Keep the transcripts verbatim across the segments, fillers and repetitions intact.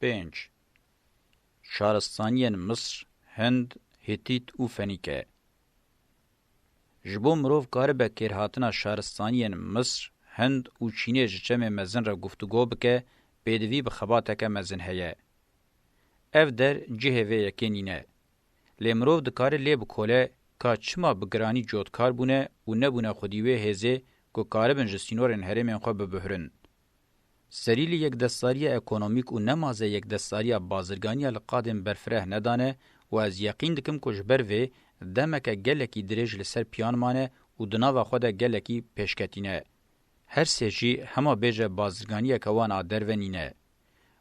Pênc. Şaristaniyên Misr, Hind, Hîtît û Fenîke. Ji bo mirov karibe kêrhatina şaristaniyên Misr, Hind û Çînê ji çemê mezin re guftûgo bike, pêdivî bi xebateke mezin heye. Ev der cihê vê yekê nîne. Lê mirov dikare lê bikole ka çima bi giranî cotkar bûne û nebûne xwedî wê hêzê ku karibin ji sînorên herêmên xwe bibihurin. Serî li yekdestdariya ekonomîk û nemaze yekdestdariya bazirganiya li qadên berfireh nedane û ez yeqîn dikim ku ji ber vê demeke gelekî dirêj li ser piyan mane û di nava xwe de gelekî pêşketîne. Her sê jî hema bêje bazirganiyeke wan a derve nîne.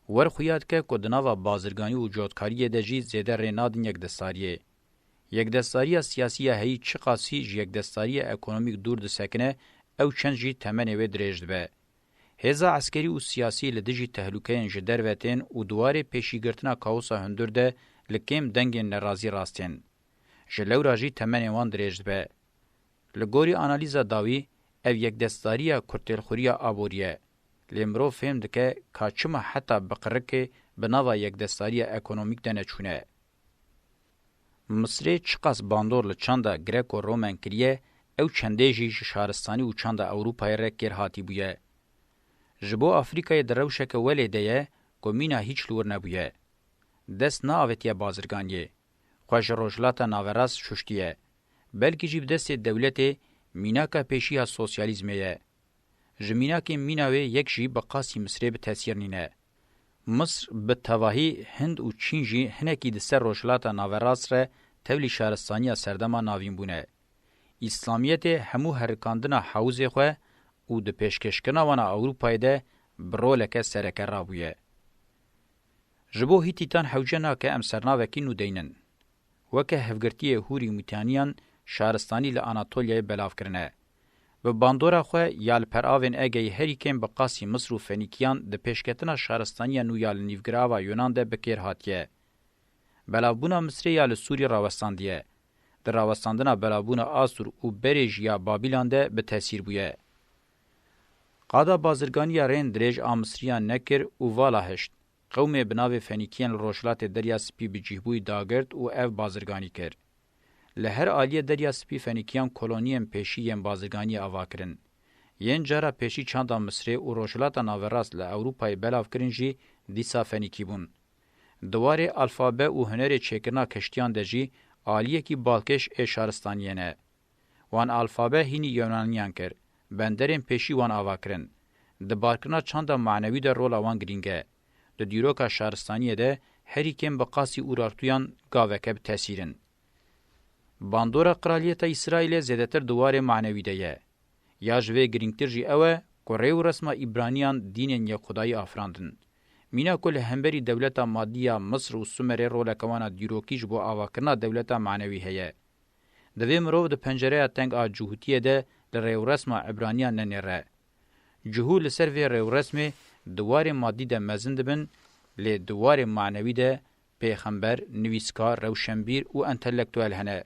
Wer xuya dike ku di nava bazirganî û cotkariyê de jî zêde rê nadin yekdestariyê. Yekdestariya siyasî ya heyî çiqasî ji yekdestariya ekonomîk dûr disekine, ew çend jî temenê wê dirêj dibe. Hêza eskerî û siyasî li dijî tehlûkeyên ji derve tên û di warê pêşîgirtina kaosa hundir de li kêm dengên nerazî rast tên. Ji lewra jî temenê wan dirêj dibe. Li gorî analîza dawî, ev yekdestdariya kurtêlxuriya aborî ye. Lê mirov fêm dike ka çima heta bi qirikê bi nava yekdestdariya ekonomîk de neçûne. Misrê çiqas bandor li çanda Greko-Romen kiriye, ew çendê jî ji şaristanî û çanda Ewropayê re kêr hatî bûye. Ji bo Afrîkayê di rewşeke welê de ye ku mîna hîç li wir nebûye. Dest neavêtiye bazirganiyê. Xwe ji Rojhilata Naverast şuştiye. Belkî jî bi destê dewletê mînaka pêşî ya sosyalîzmê ye. Ji mînakên mîna wê yek jî bi qasî Misrê bi tesîr nîne. Misr bi tevahî Hind û Çîn jî hinekî di ser Rojhilata Naverast re tevlî şaristaniya serdema navîn bûne. Îslamiyetê hemû herikandina hewzê xwe û di pêşkêşkirina wan a Ewropayê de bi roleke sereke rabûye. Ji bo Hîtîtan hewce nake em sernavekî nû deynin. Weke hevgirtiyê Hûrî Mîtaniyan şaristanî li Anatolyayê belav kirine. Bi bandora xwe ya li peravên Egeyî herî kêm bi qasî Misr û Fenîkiyan di pêşketina şaristaniya nû ya li nîvgirava Yunan de bi kêr hatiye. Belavbûna Misrê ya li Sûrî rawestandiye. Di rawestandina belavbûna Asûr û berê jî ya Babîlan de bi tesîr bûye. Qada bazirganiya rên dirêj a Misriyan nekir û vala hişt. Qewmê bi navê Fenîkiyan li Rojhilatê Derya Spî bi cîhbûyî dagirt û ev bazirganî kir. Li her aliyê Derya Spî Fenîkiyan koloniyên pêşî yên bazirganiyê ava kirin. Yên cara pêşî çanda Misrê û Rojhilata Naverast li Ewropayê belav kirin jî dîsa Fenîkî bûn. Di warê alfabe û hunerê çêkirina keştiyan de jî aliyekî balkêş ê şaristaniyê ne. Wan alfabe hînî Yunaniyan kir, benderên pêşî wan ava kirin. Di barkirina çanda manewî de rola wan girîng e. Di dîroka şaristaniyê de herî kêm bi qasî Urartuyan gaveke bi tesîr in. Bandora Qraliyeta Îsraîlê zêdetir di warê manewî de ye. Ya ji vê girîngtir jî ew e ku rê û resma Îbraniyan dînên yekxwedayî afirandin. Mîna ku li hemberî dewleta madî ya Misr û Sumerê roleke wan a dîrokî ji bo avakirina dewleta manewî heye. Divê mirov di pencereya teng a cihûtiyê de li rêwresma Ebraniyan nenêre. Cihû li ser vê rêwresmê di warê madî de mezin dibin, lê di warê manewî de pêxember, nivîskar, rewşenbîr û entelektuel hene.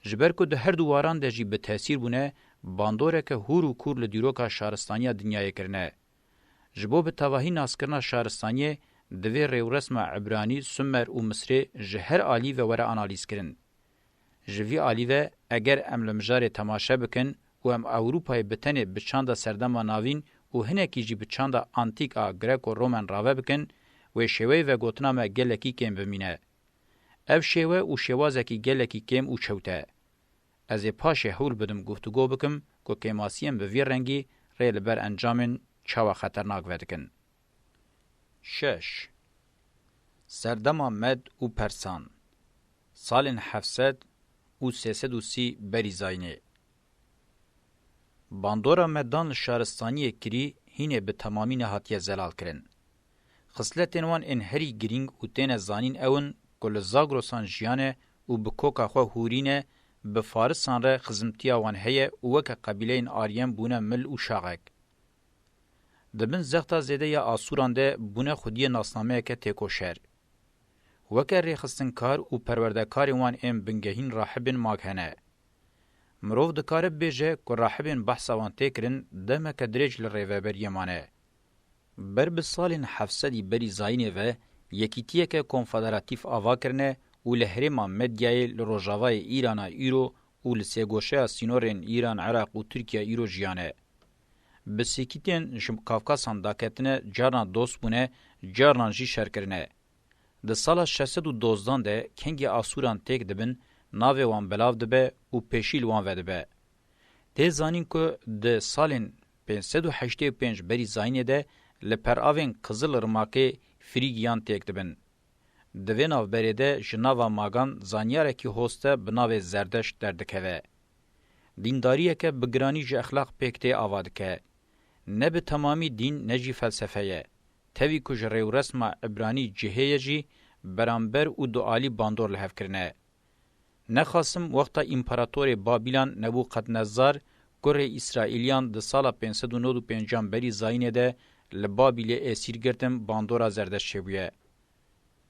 Ji ber ku di her du waran de jî bi tesîr bûne, bandoreke hûr û kûr li dîroka şaristaniya dinyayê kirine. Ji bo bi tevahî naskirina şaristaniyê, divê rêwresma Ebranî, Sumer û Misrê ji her alî ve were analîzkirin. Ji vî alî ve, eger em li mijarê temaşe bikin û em Ewropayê bi tenê bi çanda Serdema Navîn û hinekî jî bi çanda antîk a Greko-Romen rave bikin, wê şêweyê vegotina me gelekî kêm bimîne. Ev şêwe û şêwazekî gelekî kêm û çewt e. Ez ê paşê hewl bidim guftûgo bikim ku kêmasiyên bi vî rengî rê li ber encamên çawa xeternak vedikin. Şeş. Serdema Med û Persan. Salên heft sed û sê sed û sî berî zayînê. Bandora Medan li şaristaniyê kirî hînê bi temamî nehatiye zelalkirin. Xisletên wan ên herî girîng û têne zanîn ew in ku li Zagrosan jiyane û bi koka xwe hûrî ne, bi Farisan re xizimtiya wan heye û weke qebîleyên Aryen bûne mil û şaxek. Di bin zexta zêde ya Asûran de bûne xwediyê nasnameyeke têkoşer. Weke rêxistinkar û perwerdekarên wan ên bingehîn rahibên Mag hene. Mirov dikare bibêje ku rahibên behsa wan tê kirin demeke dirêj li rêveberiyê mane. Ber bi salên heft sedî berî zayînê ve yekîtiyeke konfederatîf ava kirine û li herêma Medyayê li rojavayê Îrana îro û li sêgoşeya sînorên Îran, Iraq û Tirkiye îro jiyane. Bi sêkîtên ji Kavkasan daketine, carna dost bûne, carnan jî şer kirine. Di sala şeş sed û dozdan de kengê Asûran têk dibin, navê wan belav dibe û pêşî li wan vedibe. Tê zanîn ku di salên pênc sed û heştê û pênc berî zayînê de li peravên Qizil Rimakê Frîgiyan têk dibin. Di vê navberê de ji nava magan zanyarekî hoste bi navê Zerdeşt derdikeve. Dîndariyeke bi giranî ji exlaq pêk tê ava dike. Ne bi temamî dîn ne jî felsefe ye. Tevî ku ji rêwresma Îbranî cihê ye jî beramber û dualî bandor li hev kirine. Nexasim wexta împaratorê Babîlan Nebûqednezzar kurê Îsraîliyan di sala pênc sed û nod û pêncan berî zayînê de li Babîlê êsîr girtin bandora Zerdeşt çêbûye.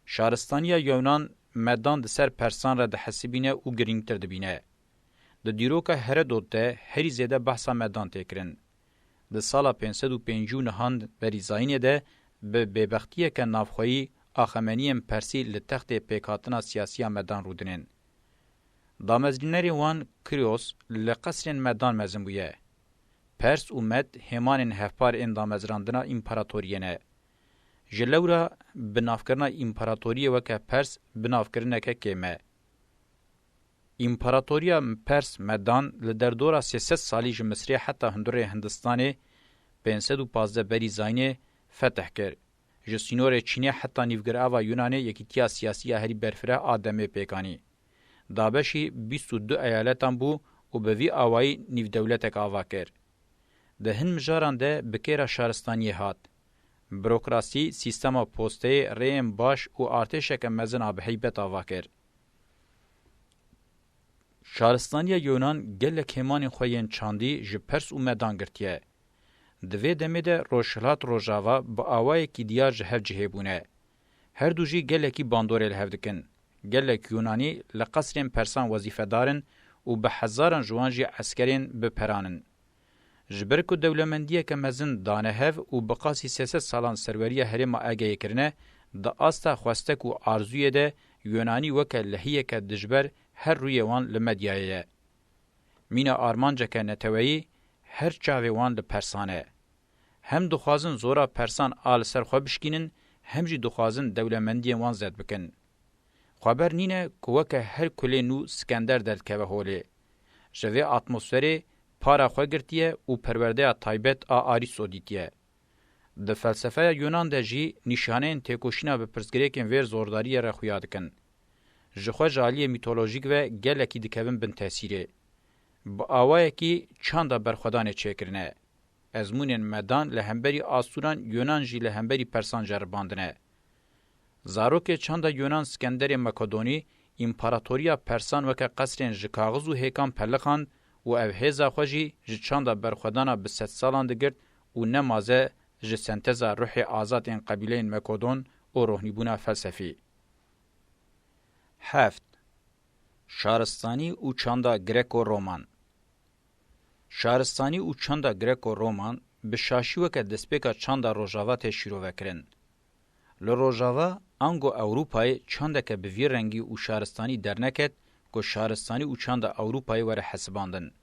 Şaristaniya Yewnan Medan di ser Persan re dihesibîne û girîngtir dibîne. Di dîroka Herodot de herî zêde behsa Medan tê kirin. Di sala pênc sed û pêncî û nehan berî zayînê de bi bêbextiyeke navxweyî Axemeniyên Persî li textê pêkhatina siyasî ya Medan rûdinên. Damezrînerê wan Krios li qesrên Medan mezin bûye. Pers û Med hêmanên hevpar ên damezrandina împaratoriyê ne. Ji lewra binavkirina împaratoriyê weke Pers binavkirineke kêm e. Împaratoriya Pers Medan li derdora sê sed salî ji Misrê heta hundurê Hindistanê, pênc sed û pazdeh berî zayînê, fetih kir. Ji sînorê Çînê heta nîvgirava Yunanê yekîtiya siyasî ya herî berfireh a demê pêk anî. Dabeşî bîst û du eyaletan bû û bi vî awayî nîvdewletek ava kir. Di hin mijaran de bi kêra şaristaniyê hat. Burokrasî, sîstema posteyê, rêyên baş û artêşeke mezin a bi heybet ava kir. Şaristaniya Yonan gelek hêmanên xwe yên çandî ji Pers û Medan girtiye. Di vê demê de Rojhilat Rojava bi awayekî diyar ji hev cihê bûne. Her du jî gelekî bandorê li hev dikin. Gelek Yunanî li qesrên Persan wezîfedar in û bi hezaran ji wan jî eskerên bi peran in. Ji ber ku dewlemendiyeke mezin dane hev û bi qasî sê sed salan serweriya herêma Egeyê kirine, di asta xwestek û arzûyê de Yunanî weke lehiyeke dijber her rûyê wan li medyayê ye. Mîna armanceke neteweyî her çavê wan li Persan e. Hem dixwazin zora Persan a li ser xwe bişkînin, hem jî dixwazin dewlemendiyên wan zed bikin. Xweber nîne ku weke her kulê nû Skender derdikeve holê. Ji vê atmosferê para xwe girtiye û perwerdeya taybet a Arîsto dîtiye. Di felsefeya Yunan de jî nîşaneyên têkoşîna bi pirsgirêkên vê zordariyê re xuya dikin. Ji xwe ji aliyê mîtolojîk ve gelekî dikevin bin tesîrê. Bi awayekî çanda berxwedanê çêkirine. Ezmûnên Medan li hemberî Asûran, Yunan jî li hemberî Persan ceribandine. Zarokê çanda Yunan Skenderê Makedonî, împaratoriya Persan weke qesrên ji kaxiz û hêkan peliqand û ev hêza xwe jî ji çanda berxwedana bi sedsalan digirt û nemaze ji senteza ruhê azad ên qebîleyên Makedon û rohnîbûna felsefî. Heft. Şaristanî û çanda Greko-Roman. Şaristanî û çanda Greko-Roman bi şaşî weke destpêka çanda Rojava tê şîrovekirin. Li Rojava ango Ewropayê çandeke bi vî rengî û şaristanî derneket ku şaristanî û çanda Ewropayê were hesibandin.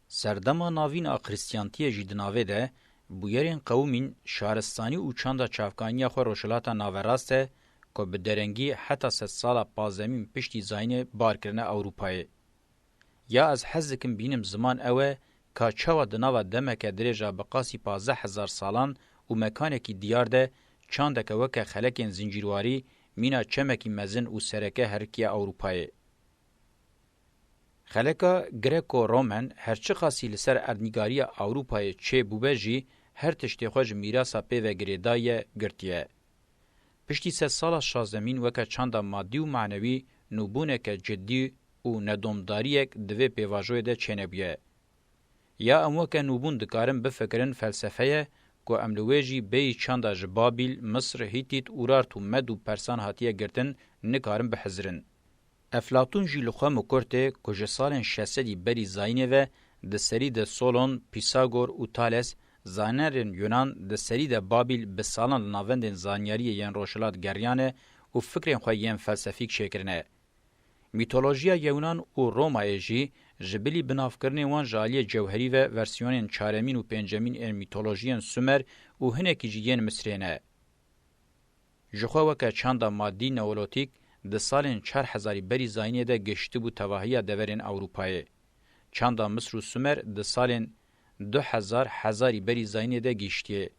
Serdema navîn a Xrîstiyantiyê jî di navê de bûyerên qewimîn şaristanî û çanda çavkaniya xwe Rojhilata Naverast e ku bi derengî heta sedsala pazdemîn piştî zayînê bar kirine Ewropayê. Ya ez hez dikim bînim ziman ew e ka çawa di nava demeke dirêj a bi qasî pazdeh hezar salan û mekanekî diyar de çandeke weke xelekên zincîrwarî mîna çemekî mezin û sereke herikiye Ewropayê. Xeleka Greko-Romen her çiqasî li ser erdnîgariya Ewropayê çê bûbe jî her tiştê xwe ji mîrasa pê ve girêdaye, girtiye. Piştî sedsala şazdemîn weke çanda madî û manewî nûbûneke cidî û nedomdariyek di vê pêvajoyê de çênebûye. Ya em weke nûbûn dikarin bifikirin felsefe ye ku em li wê jî bêyî çanda ji Babîl, Misr, Hîtît, Urart û Med û Persan hatiye girtin nikarin bihizirin. Eflatûn jî li xwe mikur tê ku ji salên şeş sedî berî zayînê ve di serî de Solon, Pîsagor û Thales Zanerên Yunan di serî de Babîl bi salan li navendên zanyariyê yên rojhilat geriyane û fikrên xwe yên felsefîk çêkirine. Mîtolojiya Yewnan û Romayê jî ji bilî binavkirinên wan ji aliyê cewherî ve versiyonên çaremîn û pêncemîn ên mîtolojiyên Sumer û hinekî jî yên Misrê ne. Ji xwe weke çanda madî neolotîk di salên çar hezarî berî zayînê de gihiştibû tevahiya deverên Ewropayê. Çanda Misr û Sumer di salên du hezar hezarî berî zayînê de gihiştiye.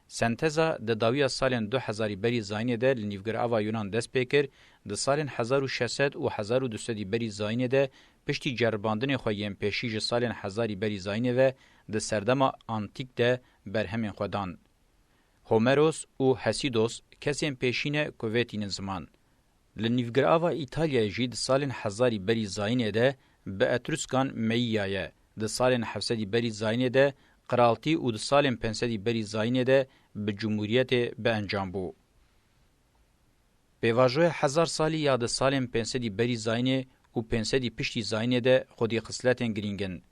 Senteza di dawiya salên du hezarî berî zayînê de li nîvgirava Yunan dest pê kir, di salên hezar û şeş sed û hezar û du sedî berî zayînê de piştî ceribandinê xwe yên pêşî ji salên hezarî berî zayînê ve di serdema antîk de berhemên xwe dan. Homeros û Hesidos kesên pêşî ne ku vê tînin ziman. Li nîvgirava Îtalyayê jî di salên hezarî berî zayînê de bi Etruskan meyiyaye, di salên heft sedî berî zayînê de qiraltî û di salên pênc sedî berî zayînê de bi cumhuriyetê bi encam bû. Pêvajoya hezar salî ya di salên pênc sedî berî zayînê û pênc sedî piştî zayînê de xwedî xisletên girîng in.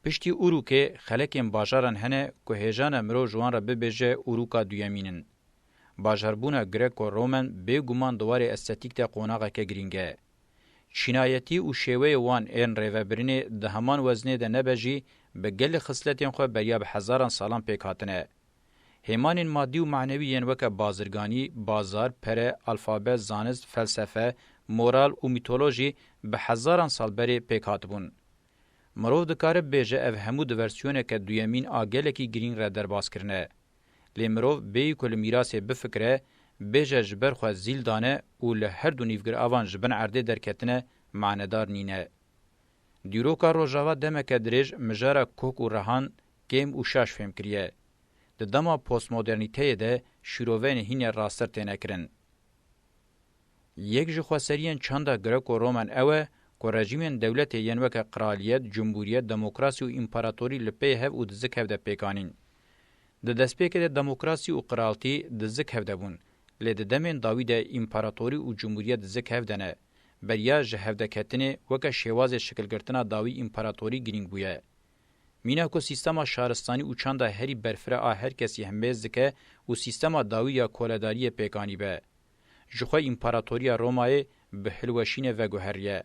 Piştî Urûkê xelekên bajaran hene ku hêjan e mirov ji wan re bibêje Urûka duyemîn in. Bajarbûna Greko-Romen bêguman di warê estetîk de qonaxeke girîng e. Çînayetî û şêweyê wan ên rêvebirinê di heman weznê de nebe jî, bi gelek xisletên xwe beriya bi hezaran salan pêk hatine. Hêmanên madî û manewî yên weke bazirganî, bazar, pere, alfabe, zanist, felsefe, moral û mîtolojî bi hezaran sal berê pêk hatibûn. Mirov dikare bibêje ev hemû di versiyoneke duyemîn a gelekî girîng re derbas kirine. Lê mirov bêyî ku li mîrasê bifikire, bêje ji ber xwe zîl dane û li her du nîvgiravan ji bin erdê derketine, manedar nîne. Dîroka Rojava demeke dirêj mijara kok û rehan, kêm û şaş fêm kiriye. Di dema postmodernîteyê de şîroveyên hînê rastir têne kirin. Yek ji xweseriyên çanda Greko-Roman ew e ku rejîmên dewletê yên weke qiraliyet, cumhuriyet, demokrasî û împaratorî li pey hev û di zik hev de pêk anîn. Di destpêkê de demokrasî û qiraltî di zik hev de bûn, lê di demên dawî de împaratorî û cumhuriyet di zik hev de ne. Beriya ji hevdeketinê weke şêwazê şikilgirtina dawî împaratorî girîng bûye. Mîna ku sîstema şaristanî û çanda herî berfireh a her kesî hembêz dike û sîstema dawî ya koledariyê pêk anîbe. Ji xwe împaratoriya Romayê bi hilweşînê veguheriye.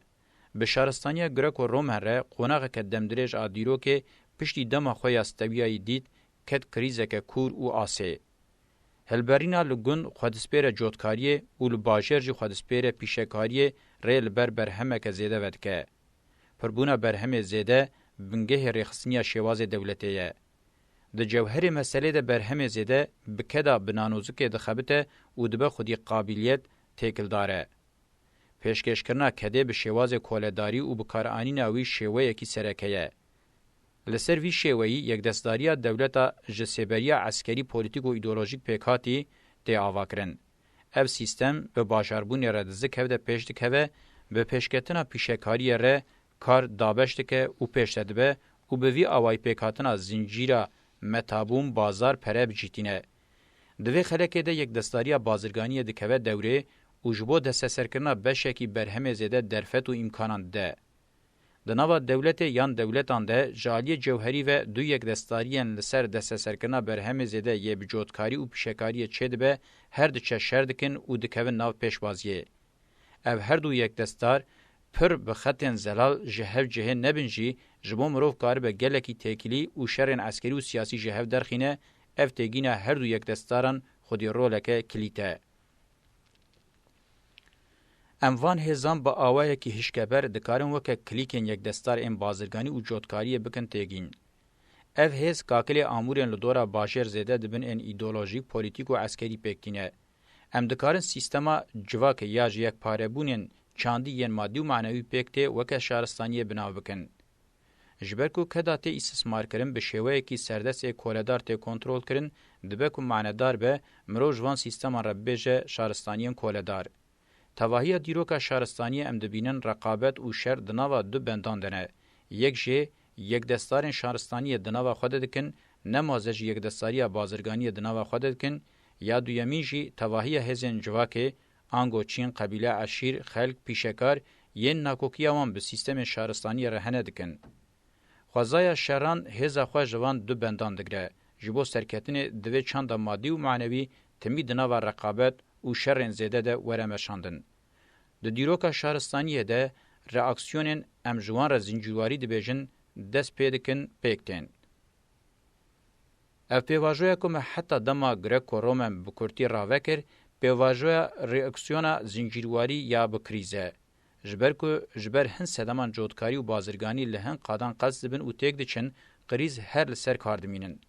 Bi şaristaniya Greko-Romen re qonaxeke demdirêj a dîrokê piştî dema xwe ya stewiyayî dît, ket krîzeke kûr û asê. Hilberîna li gund xwe dispêre cotkariyê û li bajêr jî xwe dispêre pîşekariyê rê li ber berhemeke zêde vedike. Pirbûna berhemê zêde bingehê rêxistiniya şêwazê dewletê ye. Di cewherê meselê de berhemê zêde bi keda bi nanozikê dixebite û dibe xwedî qabîliyet, têkildar e. Pêşkêşkirina kedê bi şêwazê koledarî û bikaranîna wî şêweyekî sereke ye. Li ser vî şêweyî yekdestdariya dewleta ji sêberiya eskerî, polîtîk û îdeolojîk pêkhatî tê avakirin. Ev sîstem bi bajarbûnê re di zik hev de pêş dikeve, bi pêşketina pîşekariyê re kar dabeş dike û pêş de dibe û bi vî awayî pêkhatina zincîra metabûn, bazar, pere bi cî tîne. Di vê xelekê de yekdestdariya bazirganiyê dikeve dewrê û ji bo desteserkirina beşekî berhemê zêde derfet û îmkanan dide. Di nava dewletê yan dewletan de ji aliyê cewherî ve du yekdestdariyên li ser desteserkirina berhemê zêde yê bi cotkarî û pîşekariyê çêdibe, her diçe şer dikin û dikevin nav pêşbaziyê. Ev her du yekdestdar pir bi xetên zelal ji hev cihê nebin jî, ji bo mirov karibe gelekî têkilî û şerên eskerî û siyasî ji hev derxîne, ev têgîna her du yekdestdaran xwedî roleke kilît e. Em van hêzan bi awayekî hişkeber dikarin weke kilîkên yekdestdar ên bazirganî û cotkariyê bikin têgîn. Ev hêz kakilê amûrên li dora bajêr zêde dibin ên îdeolojîk, polîtîk û eskerî pêk tîne. Em dikarin sîstema civakê ya ji yekparebûnên çandî yên madî û manewî pêk tê weke şaristaniyê bi nav bikin. Ji ber ku keda tê îstismarkirin, bi şêweyekî serdest ê koledar tê kontrolkirin, dibe ku manedar be, mirov ji van sîsteman re bibêje şaristaniyên koledar. Tevahiya dîroka şaristaniyê em dibînin reqabet û şer di nava du bendan de ne. Yek jê, yekdestdarên şaristaniyê di nava xwe de dikin, nema ze jî yekdestdariya bazirganiyê di nava xwe de dikin, ya duyemîn jî tevahiya hêzên civakê, ango çîn, qebîle, eşîr, xelk, pîşekar, yên nakokiya wan bi sîstemên şaristaniyê re hene dikin. Xwezaya şeran hêza xwe ji van du bendan digre, ji bo serketinê divê çanda madî û manewî timî di nava reqabet û şerên zêde de were meşandin. Di dîroka şaristaniyê de reaksiyonên em ji wan re zincîrwarî dibêjin dest pê dikin pêk tên. Ev pêvajoya ku me heta dema Greko-Romen bi kurtî rave kir, pêvajoya reaksiyona zincîrwarî ya bi krîz e. Ji ber ku ji ber hin sedeman cotkarî û bazirganî li hin qadan qels dibin û têk diçin, krîz her li ser kar dimînin.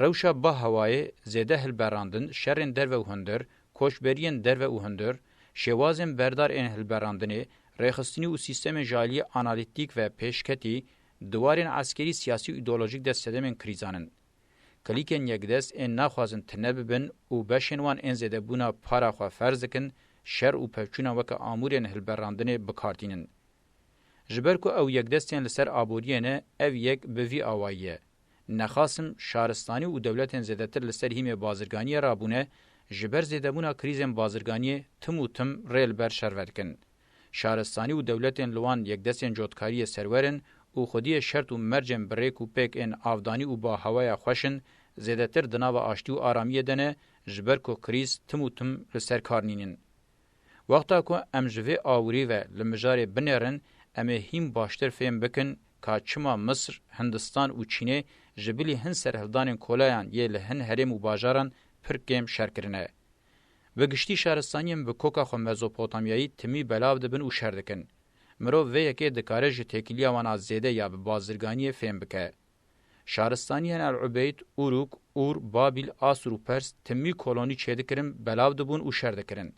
Rewşa ba hewayê, zêde hilberandin, şerên derve û hundir, koçberiyên derve û hundir, şêwazên berdar ên hilberandinê, rêxistinî û sîstemên ji aliyê analîtîk ve pêşketî, di warên eskerî, siyasî û îdeolojîk de sedemên krîzan in. Klîkên yekdest ên naxwazin tune bibin û beşên wan ên zêdebûna para xwe ferz dikin, şer û pevçûna weke amûrên hilberandinê bi kar tînin. Ji ber ku ew yekdestên li ser aboriyê ne, ev yek bi vî awayî ye. Nexasim şaristanî û dewletên zêdetir li ser hîmê bazirganiyê rabûne, ji ber zêdebûna krîzên bazirganiyê tim û tim rê li ber şer vedikin. Şaristanî û dewletên li wan yekdestên cotkariyê serwer in û xwediyê şert û mercên bi rêk û pêk ên avdanî û ba hewaya xweş in, zêdetir di nava aştî û aramiyê de ne, ji ber ku krîz tim û tim li ser kar nînin. Wexta ku em ji vê awirî ve li mijarê binêrin, em ê hîn baştir fêm bikin ka çima Misir, Hindistan û Çînê ji bilî hin serhildanên kolayan yê li hin herêm û bajaran pir kêm şer kirine. Bi giştî şaristaniyên bi koka xwe Mezopotamyayî timî belav dibin û şer dikin. Mirov vê yekê dikare ji têkiliya wan a zêde ya bi bazirganiyê fêm bike. Şaristaniyên El Ubeyd, Uruk, Ur, Babîl, Asur û Pers timî kolonî çêdikirin, belav dibûn û şer dikirin.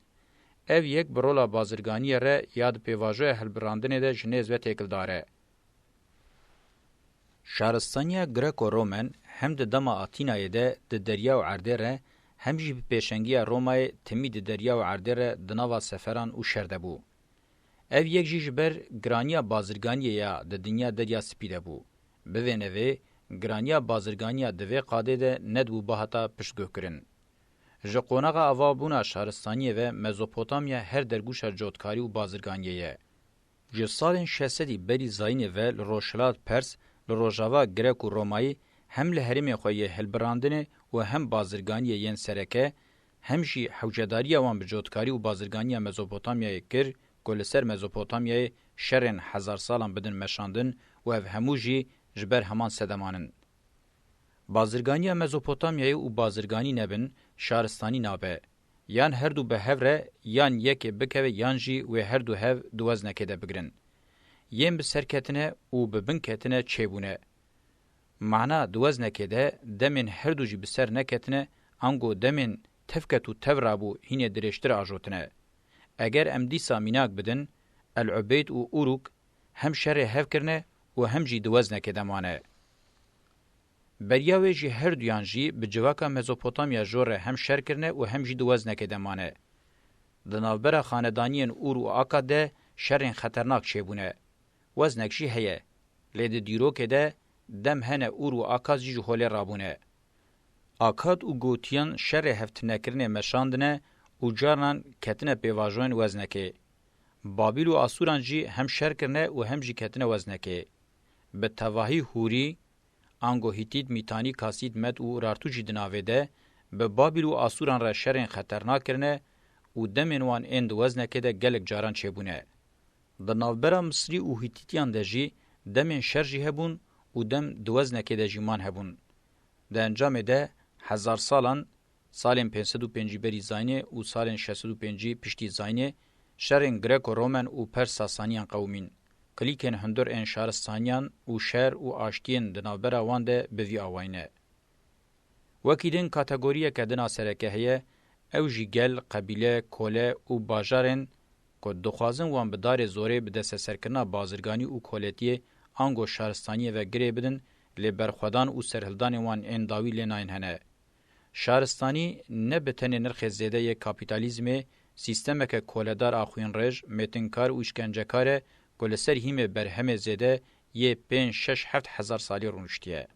Ev yek bi rola bazirganiyê re ya di pêvajoya hilbirandinê de ji nêz ve têkildar e. Şaristaniya Greko-Romen hem di dema Atînayê de di derya û erdê re hem jî bi pêşengiya Romayê timî di derya û erdê re di nava seferan û şer de bû. Ev yek jî ji ber giraniya bazirganiyê ya di dinya Derya Spî de bû. Bivêne vê, giraniya bazirganiya di vê qadê de nedibû bihata piştguhkirin. Ji qonaxa avabûna şaristaniyê ve Mezopotamya her dergûşa cotkarî û bazirganiyê ye. Ji salên şeş sedî berî zayînê ve li Rojhilat Pers, li Rojava Grek û Romayî hem li herêmê xwe yê hilbirandinê û hem bazirganiyê yên sereke, hem jî hewcedariya wan bi cotkarî û bazirganiya Mezopotamyayê kir ku li ser Mezopotamyayê şerên hezar salan bidin meşandin û ev hemû jî ji ber heman sedeman in. Bazirganiya Mezopotamyayê û bazirganî nebin, şaristanî nabe. Yan her du bi hev re, yan yekê bikeve, yan jî wê her du hev di weznekê de bigrin. Yên bi ser ketine û bi bin ketine çêbûne. Mana di weznekê de demên her du jî bi ser neketine, ango demên tevket û tev rabû hînê dirêjtir ajotine. Eger em dîsa mînak bidin, El Ubeyd û Uruk hem şerê hev kirine û hem jî di weznekê de mane. Beriya wê jî her duyan jî bi civaka Mezopotamya jor re hem şer kirine û hem jî di weznekê de mane. Di navbera xanedaniyên Ûr û Akad de şerên xeternak çêbûne. Weznek jî heye. Lê di dîrokê de dem hene Ûr û Akad jî ji holê rabûne. Akad û Gotiyan şerê hevtînekirinê meşandine û carinan ketine pêvajoyên weznekê. Babîl û Asûran jî hem şer kirine û hem jî ketine weznekê. Bi tevahî Hûrî, ango Hîtît, Mîtanî, Kasît, Med û Urartû jî di navê de, bi Babîl û Asûran re şerên xeternak kirine û demên wan ên di weznekê de gelek caran çêbûne. Di navbera Misrî û Hîtîtiyan de jî demên şer jî hebûn û dem di weznekê de jî man hebûn. Di encamê de hezar salan, salên pênc sed û pêncî berî zayînê û salên şeş sed û pêncî piştî zayînê, şerên Greko-Romen û Pers-Sasaniyan qewimîn. Klîkên hundir ên şaristaniyan û şer û aştiyên di navbera wan de bi vî awayî ne. Wekî din kategoriyeke din a sereke heye, ew jî gel, qebîle, kole û bajarên ku dixwazin wan bi darê zorê bi desteserkirina bazirganî û koletiyê ango şaristaniyê ve girê bidin, lê berxwedan û serhildanên wan ên dawî lê nayên hene. Şaristanî ne bi tenê nirxê zêde yê kapîtalîzmê, sîstemeke koledar a xwînrêj, mêtinkar û îşkencekar e ku li ser hîmê berhemê zêde yê pênc, şeş, heft hezar salî rûniştiye.